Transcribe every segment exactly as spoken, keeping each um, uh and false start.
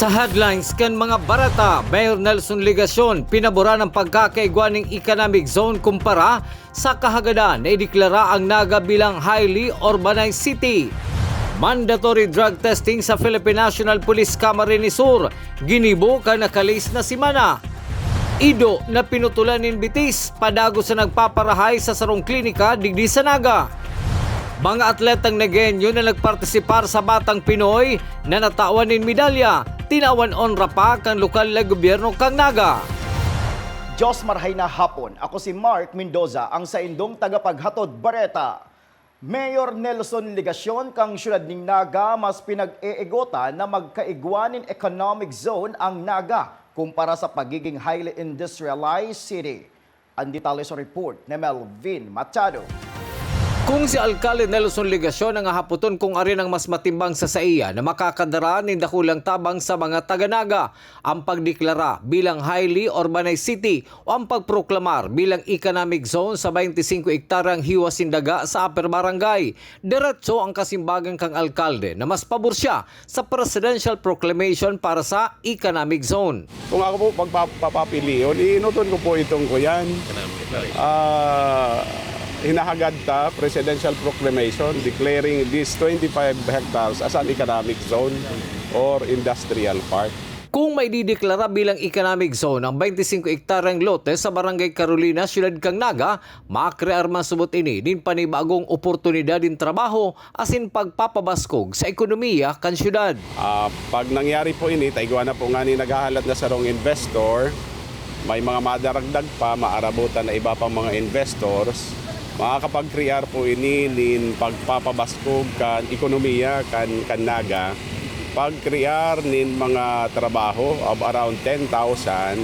Sa headlines kan mga bareta, Mayor Nelson Legacion pinaboran ang pagkakaigwa ning economic zone kumpara sa kahagadan na ideklara ang Naga bilang highly urbanized city. Mandatory drug testing sa Philippine National Police Camarines Sur ginibo kan nakalihis na semana. Ido na pinutulan nin bitis, padagos na nagpaparahay sa sarong klinika digdi sa Naga. Mga atletang Nagueño na nagpartisipar sa Batang Pinoy na natawan nin medalya, tinawan onra pa kan lokal na gobyerno kan Naga. Diyos marhay na hapon. Ako si Mark Mendoza, ang saindong tagapaghatod bareta. Mayor Nelson Legacion kan siyudad nin Naga mas pinag-eegotan na magkaigwa nin economic zone ang Naga kumpara sa pagiging highly industrialized city. Ang detalye sa report ni Melvin Machado. Kung si Alkalde Nelson Legacion ang hahapoton kung arin ang mas matimbang sa saiya na makakadara nin dakulang tabang sa mga taga-Naga, ang pagdeklara bilang highly urbanized city o ang pagproklamar bilang economic zone sa twenty-five hektaryang hiwa sindaga sa Upper Barangay, diretso ang kasimbagan kang alkalde na mas pabor siya sa presidential proclamation para sa economic zone. Kung ako po pagpapapilion, iinuton ko po itong kuyan. Ah, hinahagad ta, presidential proclamation declaring this twenty-five hectares as an economic zone or industrial park. Kung maidideklara bilang economic zone ang twenty-five hektaryang lote sa Barangay Carolina, Siyudad kan Naga, makrear man subot ini nin panibagong oportunidad nin trabaho asin pagpapabaskog sa ekonomiya kan siyudad. Ah, pag nangyari po ini, ta igwa na po ngani naghahalat na sarong investor, may mga madaragdag pa, maarabotan na iba pang mga investors, makakapag-crear po ini nin pagpapabaskog kan ekonomiya kan, kan Naga, pag-crear nin mga trabaho of around ten thousand,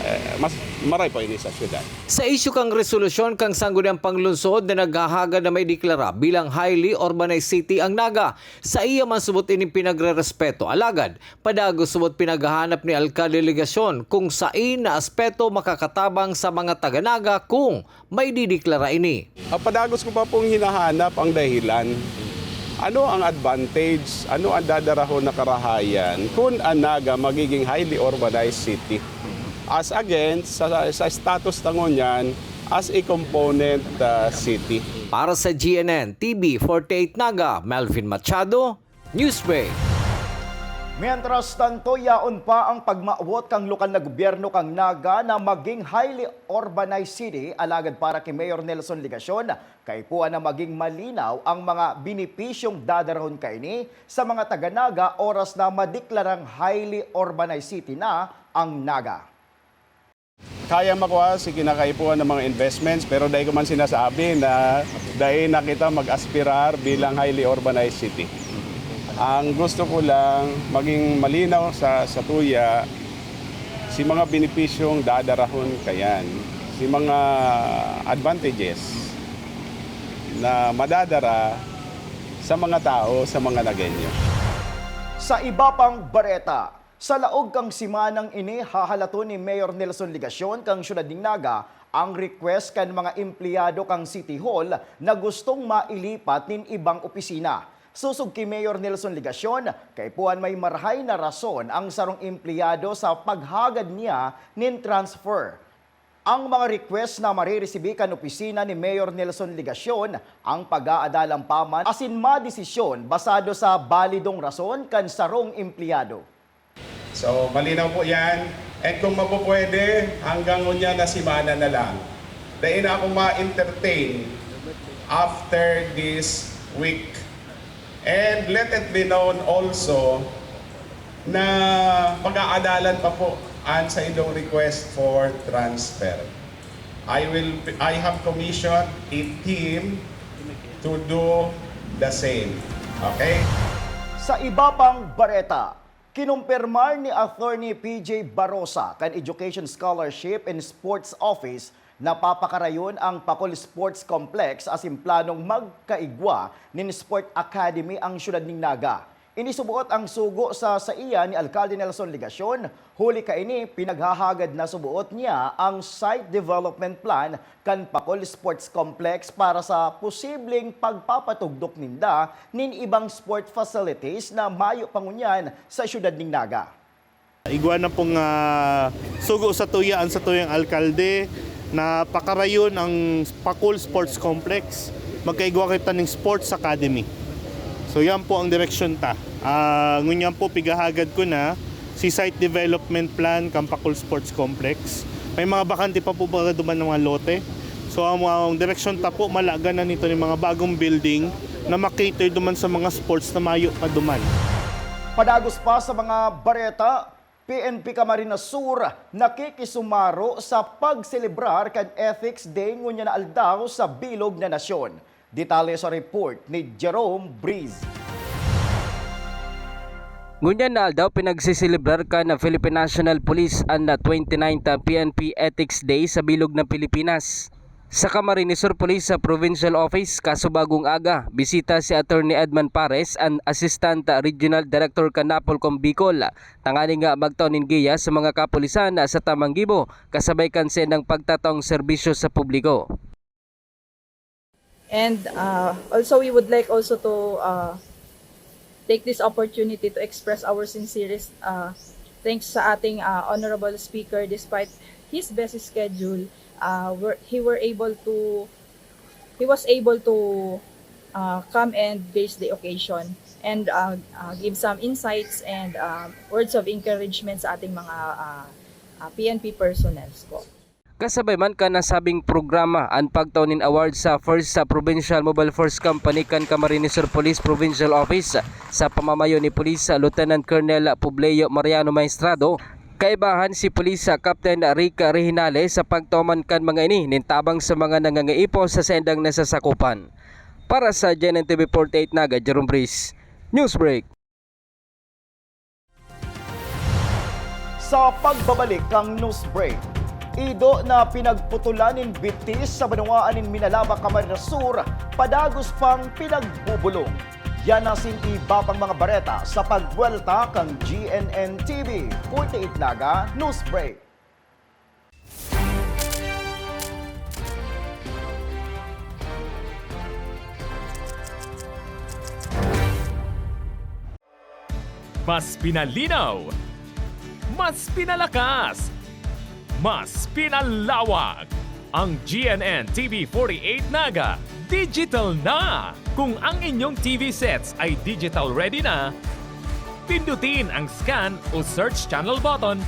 eh, mas maray po ini sa siyudad. Sa isyu kan resolusyon kan Sangguniang Panglungsod na naghahagad na maideklara bilang highly urbanized city ang Naga, saiya man subot ining pinagrerespeto. Alagad, padagos subot pinaghahanap ni Alkalde Legacion kung saen na aspeto makakatabang sa mga taga-Naga kung maidideklara ini. Ah, padagos ko pa pong hinahanap ang dahilan. Ano ang advantage? Ano ang dadarahon na karahayan kun ang Naga magiging highly urbanized city? As against sa, sa status ta ngunyan as a component, ah, city. Para sa G N N T V forty-eight Naga, Melvin Machado, Newsbreak. Mientras tanto, yaon pa ang pagmawot kan lokal na gobyerno kan Naga na maging highly urbanized city, alagad para ki Mayor Nelson Legacion, kaipuhan na maging malinaw ang mga benepisyong dadarahon kaini sa mga taga-Naga oras na madeklarang highly urbanized city na ang Naga. Kaya makuha si kinakaipuhan ng mga investments, pero dai ko man sinasabi na dai na kita mag-aspirar bilang highly urbanized city. Ang gusto ko lang maging malinaw sa, sa tuya, si mga benepisyong dadarahon kayan, si mga advantages na madadara sa mga tao, sa mga Nagueño. Sa iba pang bareta, sa laog kan semanang ini, hahalaton ni Mayor Nelson Legacion kan siyudad nin Naga ang request kan mga empleyado kan City Hall na gustong mailipat nin ibang opisina. Sosog ki Mayor Nelson Legacion, kaipuhan may marahay na rason ang sarong empleyado sa paghagad niya nin transfer. Ang mga request na mariresibi kan opisina ni Mayor Nelson Legacion ang pag-aadalan pa man asin madesisyon basado sa balidong rason kan sarong empleyado. So, malinaw po yan. And kung mapupwede, hanggang ngunyan na semana na lang. Dai na ako ma-entertain after this week. And let it be known also na pag-aadalan pa po an saindong request for transfer. I will, I have commissioned a team to do the same. Okay? Sa iba pang bareta, kinumpirmar ni Attorney P J Barosa kan Education Scholarship and Sports Office na papakarayon ang Pacol Sports Complex asin planong magkaigwa nin Sport Academy ang siyudad nin Naga. Inisuboot ang sugo sa saiya ni Alkalde Nelson Legacion, huli kaini pinaghahagad na suboot niya ang site development plan kan Pacol Sports Complex para sa posibleng pagpapatugdok ninda nin ibang sport facilities na mayo pa ngunyan sa siyudad nin Naga. Igwa na pong, ah, sugo sa tuya an satuyang alkalde na pakarayon ang Pacol Sports Complex. Magkaigwa kita ning Sports Academy. So, yan po ang direksyon ta. Ah, ngunyan po, pigahagad ko na si site development plan kan Pacol Sports Complex. May mga bakante pa po ba duman ng mga lote? So, ang, ang direksyon ta po, malagan na nito ng mga bagong building na makater duman sa mga sports na mayo pa duman. Padagos pa sa mga bareta, P N P Camarines Sur nakikisumaro sa pagselebrar kan Ethics Day ngunyan na aldaw sa bilog na nasyon. Detalye sa report ni Jerome Breeze. Ngunyan na aldaw, pinagsiselebrar kan Philippine National Police an twenty-ninth P N P Ethics Day sa bilog na Pilipinas. Sa Camarines Sur Police sa Provincial Office, kasubagong aga, bisita si Attorney Edman Pares, an Assistant Regional Director kan NAPOLCOM Bicol, tanganing nga magtao nin giya sa mga kapulisan sa tamang gibo, kasabay kan saindang pagtataong serbisyo sa publiko. And, uh, also, we would like also to, uh, take this opportunity to express our sincerest, uh, thanks sa ating, uh, honorable speaker. Despite his busy schedule, uh, were, he were able to, he was able to, uh, come and grace the occasion and, uh, uh, give some insights and, uh, words of encouragement sa ating mga, uh, uh, P N P personnels po. Kasabay man kan nasabing programa an pagtao nin award sa First sa Provincial Mobile Force Company kan Camarines Sur Police Provincial Office sa pamamayo ni Police Lieutenant Colonel Publio Mariano Maestrado. Kaibahan si Police Captain Rick Rehinales sa pagtao man kan mga ini nin tabang sa mga nangangaipo sa saindang nasasakupan. Para sa G N N T V forty-eight Naga, Jerome Breeze, Newsbreak. Sa pagbabalik kan news break, ido na pinagputulan nin bitis sa banwaan nin Minalabac, Camarines Sur, padagos pang pinagbubulong. Yan asin iba pang mga bareta sa pagbuwelta kan G N N T V forty-eight Naga News Break. Mas pinalinaw, mas pinalakas, mas pinalawak. Ang G N N T V forty-eight Naga, digital na! Kung ang inyong T V sets ay digital ready na, pindutin ang scan o search channel button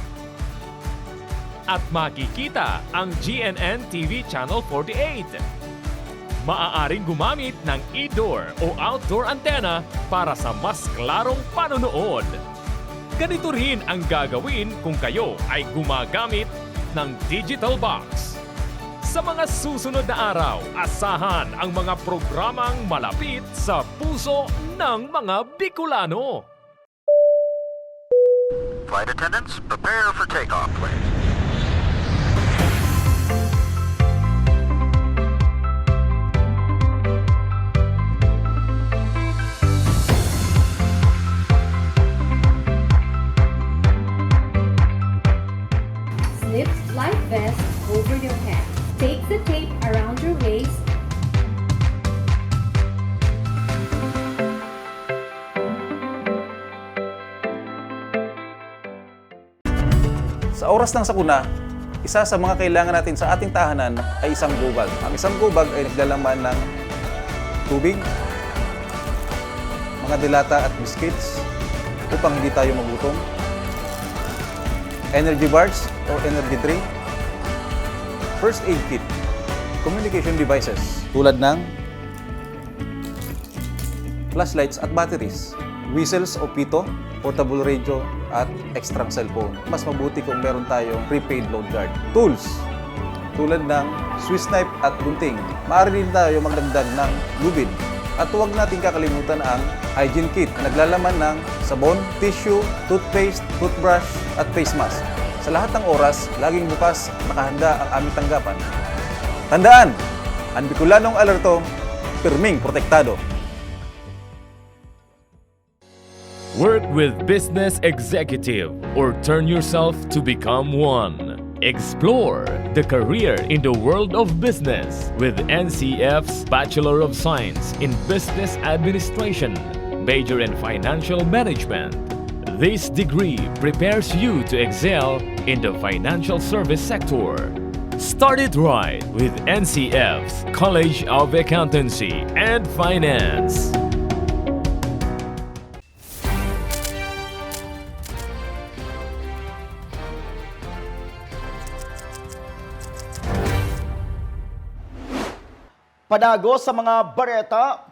at makikita ang G N N T V Channel forty-eight. Maaaring gumamit ng indoor o outdoor antenna para sa mas klarong panonood. Ganito rin ang gagawin kung kayo ay gumagamit ng digital box. Sa mga susunod na araw, asahan ang mga programang malapit sa puso ng mga Bicolano. Flight attendants, prepare for takeoff, please. Slip life vest over your head. Take the tape around your waist. Sa oras ng sakuna, isa sa mga kailangan natin sa ating tahanan ay isang gobag. Ang isang gobag ay naglalaman ng tubig, mga delata at biscuits upang hindi tayo magutom, energy bars or energy drink, first aid kit, communication devices tulad ng flashlights at batteries, whistles o pito, portable radio, at extrang cellphone. Mas mabuti kung meron tayong prepaid load guard. Tools, tulad ng Swiss knife at gunting. Maaari din tayo magdagdag ng lubid. At huwag nating kakalimutan ang hygiene kit na naglalaman ng sabon, tissue, toothpaste, toothbrush, at face mask. Sa lahat ng oras, laging bukas, nakahanda ang aming tanggapan. Tandaan, ang Bicolanong alerto, pirming protektado. Work with business executive or turn yourself to become one. Explore the career in the world of business with N C F's Bachelor of Science in Business Administration, major in Financial Management. This degree prepares you to excel in the financial service sector. Start it right with N C F's College of Accountancy and Finance. Padagos sa mga bareta,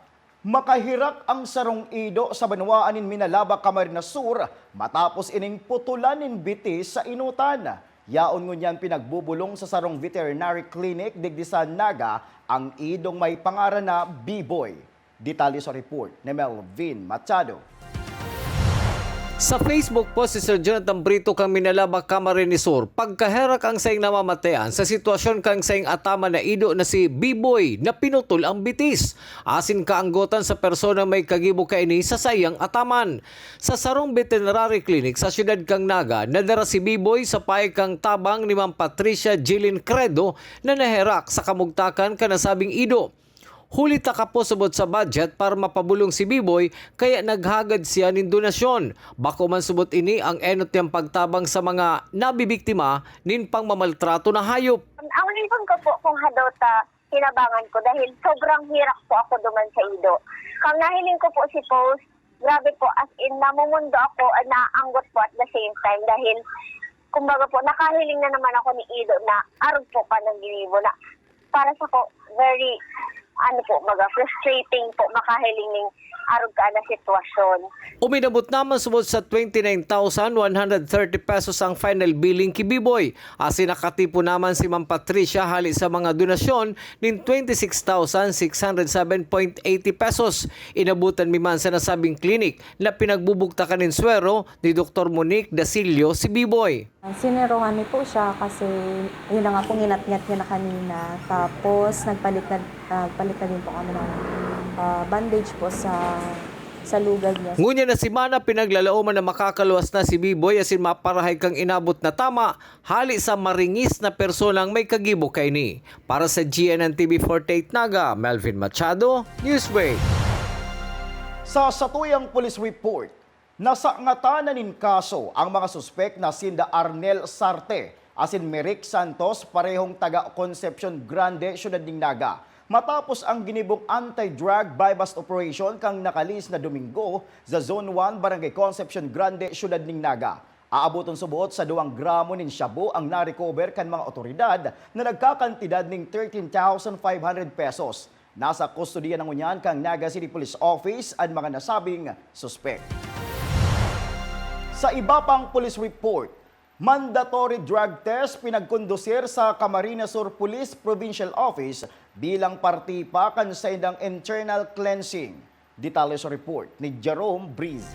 makaherak ang sarong ido sa banwaan nin Minalabac, Camarines Sur, matapos ining putulan nin bitis sa enotan. Yaon ngunyan pinagbubulong sa sarong veterinary clinic digdi sa Naga ang idong may pangaran na Biboy. Detalye sa report ni Melvin Machado. Sa Facebook post si Sir Jonathan Brito kan Minalabac, Camarines Sur, pagkaherak ang saiyang namamatayan sa sitwasyon kan saiyang ataman na ido na si Biboy na pinutol ang bitis, asin kaanggotan sa personang may kagibo kaini sa saiyang ataman. Sa sarong veterinary clinic sa siyudad kan Naga, nadara si Biboy sa pahay kan tabang ni Ma'am Patricia Jilin Credo na naherak sa kamugtakan kan nasabing ido. Huli ta kapos subot sa budget para mapabolong si Biboy, kaya naghagad siya nin donasyon. Bako man subot ini ang enot niyang pagtabang sa mga nabibiktima nin pangmamaltrato na hayop. Ang reason ko po kung hadaw ta tinabangan ko dahil sobrang herak po ako duman sa ido. Kang nahiling ko po si Post, grabe po, as in, namumundo ako at naaanggot po at the same time dahil, kumbaga po, nakahiling na naman ako ni ido na arog po ka ng ginibo na para sa ko, very, ano po, maga, frustrating po makahiling ning arog ka na sitwasyon. Uminabot naman subot sa twenty-nine thousand one hundred thirty pesos ang final billing ki Biboy. Asin nakatipon naman si Ma'am Patricia hali sa mga donasyon nin twenty-six thousand six hundred seven point eighty pesos. Inabutan mi man sa nasabing klinik na pinagbubugtakan nin swero ni Doktor Monique Dasilio si Biboy. Sinerohan mi po siya kasi yun na nga po, nginatngat niya na kanina. Tapos nagpalit na, nagpalit na din po kami ng, ah, bandage po sa, sa lugag niya. Ngunyan na semana, pinaglalaoman na makakaluwas na si Biboy asin maparahay kang inabot na tama hali sa maringis na personang may kagibo kaini. Para sa G N N T V forty-eight Naga, Melvin Machado, Newsbreak. Sa satuyang police report, nasangatan na nin kaso ang mga suspek na sinda Arnel Sarte asin Meric Santos, parehong taga Concepcion Grande, siyudad nin Naga, matapos ang ginibong anti-drug buy-bust operation kan nakalihis na Domingo sa Zone one, Barangay Concepcion Grande, siyudad nin Naga. Aaboton subot sa duwang gramo nin shabu ang na-recover kan mga otoridad na nagkakantidad nin thirteen thousand five hundred pesos. Nasa kustodiya na ngunyan kan Naga City Police Office an mga nasabing suspek. Sa iba pang police report, mandatory drug test pinagkondusir sa Camarines Sur Police Provincial Office bilang parte pa kan saindang internal cleansing. Detalye sa report ni Jerome Breeze.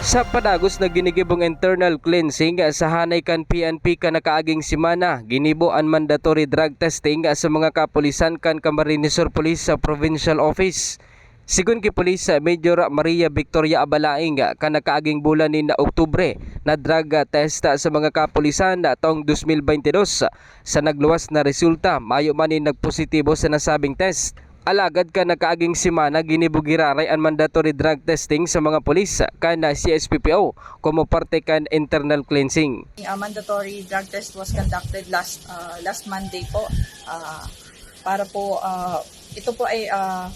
Sa padagos na ginigibong internal cleansing sa hanay kan P N P kan nakaaging semana, ginibo an mandatory drug testing sa mga kapulisan kan Camarines Sur Police sa Provincial Office. Sigon ki Police Major Maria Victoria Abalaing, kan nakaaging bulan nin Oktubre, na-drug test sa mga kapulisan taong dos mil baynte dos. Sa nagluwas na resulta, mayo man nin nagpositibo sa nasabing test. Alagad kan nakaaging semana, ginibo giraray an mandatory drug testing sa mga pulis kan C S P P O komo parte kan internal cleansing. A mandatory drug test was conducted last, ah, last Monday po. Ah, para po, ah, ito po ay, ah,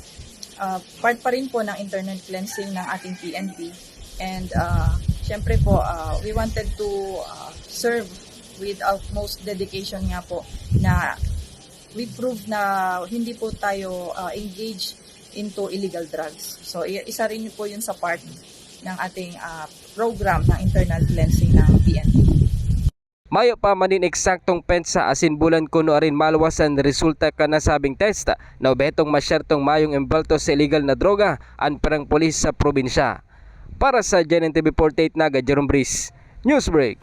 ah, part pa rin po ng internal cleansing ng ating P N P. And, ah, syempre po, ah, we wanted to, ah, serve with utmost dedication nga po na we prove na hindi po tayo, ah, engaged into illegal drugs. So, i-, isa rin po yun sa part ng ating, ah, program ng internal cleansing ng P N P. Mayo pa man nin eksaktong petsa asin bulan kun nuarin maluwas an resulta kan nasabing test na obhetong masyertong mayong embolto sa illegal na droga an pirang pulis sa probinsya. Para sa G N N T V forty-eight Naga, Jerome Breeze, Newsbreak.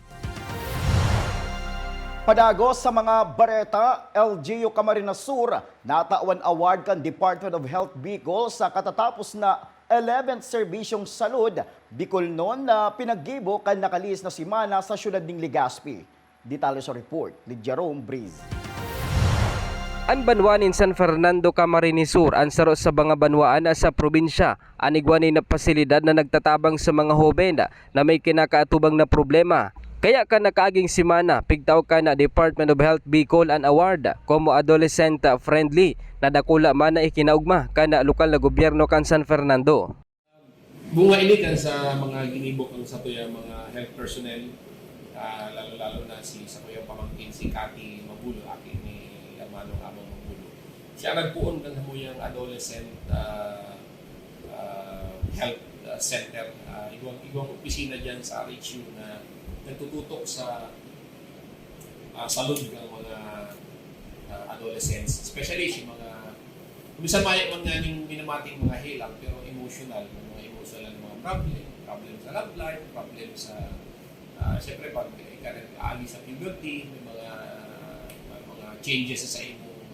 Padagos sa mga bareta, L G U Camarines Sur natawan award kan Department of Health Bicol sa katatapos na eleventh Serbisyong Salud Bicolnon na pinaggibo kan nakalihis na semana sa siyudad nin Legazpi. Detalye sa report ni Jerome Breeze. An banwa nin San Fernando, Camarines Sur, an saro sa mga banwaan sa probinsya an igwa nin pasilidad na nagtatabang sa mga hoben na may kinakaatubang na problema. Kaya kan nakaaging semana, pigtao kan Department of Health Bicol an award, Como Adolescent Friendly, na dakula man na ikinaogma kan lokal na gobyerno kan San Fernando. Bunga ini kan sa mga ginibo kan satuyang mga health personnel, ah, lalo-lalo na si satuyang pamangkin, si Cathy Mabulo, aki ni Hermanong Amang Mabulo. Siya nagpoon kan samuyang adolescent, ah, ah, health, ah, center. Ah, igwang, igwang opisina diyan sa R H U na nagtututok sa, ah, salud kan mga, ah, adolescents, especially si mga, minsan mayo man nganing minamating mga helang, pero emotional, mga emotional na mga problem, problem sa love life, problem sa, ah, siyempre, pag ika nag-aagi sa puberty, may mga, may mga changes sa imong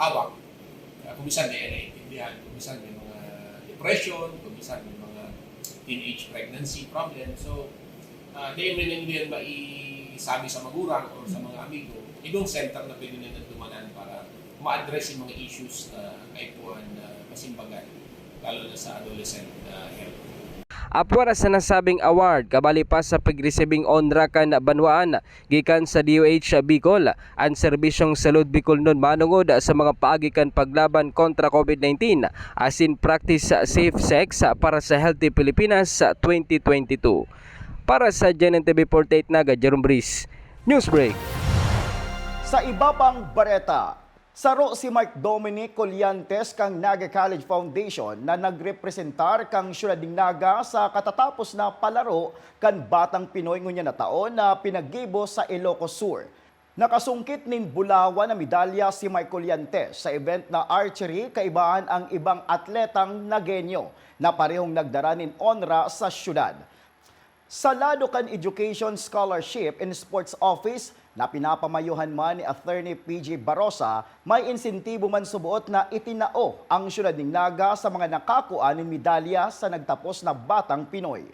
hawak. Ah, kung minsan di ka naintindihan, kung minsan may mga depression, kung minsan may mga teenage pregnancy problem. So, ah, dai mo rin yan maisabi sa magurang or sa mga amigo, igong center na pwede na dumanan para ma-address yung mga issues na kaipuhan na masimbagan, lalo na sa adolescent, ah, health. Apwera sa nasabing award, kabali pa sa pagresibing onra kan banwaan gikan sa D O H Bicol, an Serbisyong Salud Bicolnon manongod sa mga paagi kan paglaban kontra COVID nineteen asin Practice Safe Sex para sa Healthy Pilipinas twenty twenty-two. Para sa G N N T V forty-eight Naga, Jerome Breeze, Newsbreak. Sa iba pang bareta, saro si Mark Dominic Colliantes kan Naga College Foundation na nagrepresentar kan siyudad nin Naga sa katatapos na palaro kan Batang Pinoy ngunyan na taon na pinaggibo sa Ilocos Sur. Nakasungkit nin bulawan na medalya si Mark Colliantes sa event na archery, kaibahan ang ibang atletang Nagueño na parehong nagdara nin onra sa siyudad. Sa lado kan Education Scholarship and Sports Office na pinapamayohan man ni Attorney P J Barosa, may insentibo man suboot na itinao ang siyudad nin Naga sa mga nakakua nin medalya sa nagtapos na Batang Pinoy.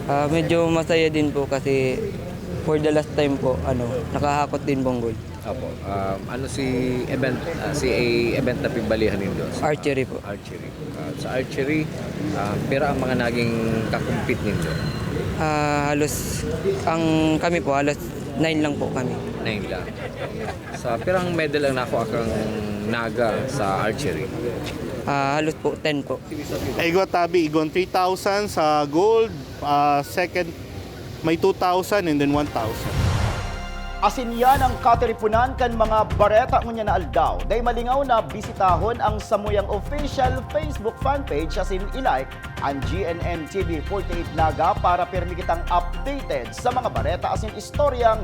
Ah, medyo masaya din po kasi for the last time po, ano, nakahakot din pong gold. Opo. Um, ano si event, ah, si event na pigbalihan nindo? Archery po. Archery. Ah, sa archery, ah, pira ang mga naging kakumpit nindo? Ah, halos, ang kami po, halos nine lang po kami. Nine lang. Sa pirang medal ang nakuha kang Naga sa archery? Ah, halos po, ten po. Igwa tabi, igwang three thousand sa gold, ah, second, may two thousand and then one thousand. Asin yan ang katiriponan kan mga bareta ngunyan na aldaw. Dai malingaw na bisitahon ang samuyang official Facebook fanpage asin i-like an G N N T V forty-eight Naga para pirmi kitang updated sa mga bareta asin istoryang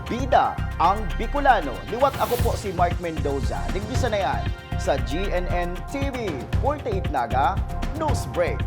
bida ang Bicolano. Liwat ako po si Mark Mendoza. Digdi sa na yan sa G N N T V forty-eight Naga News Break.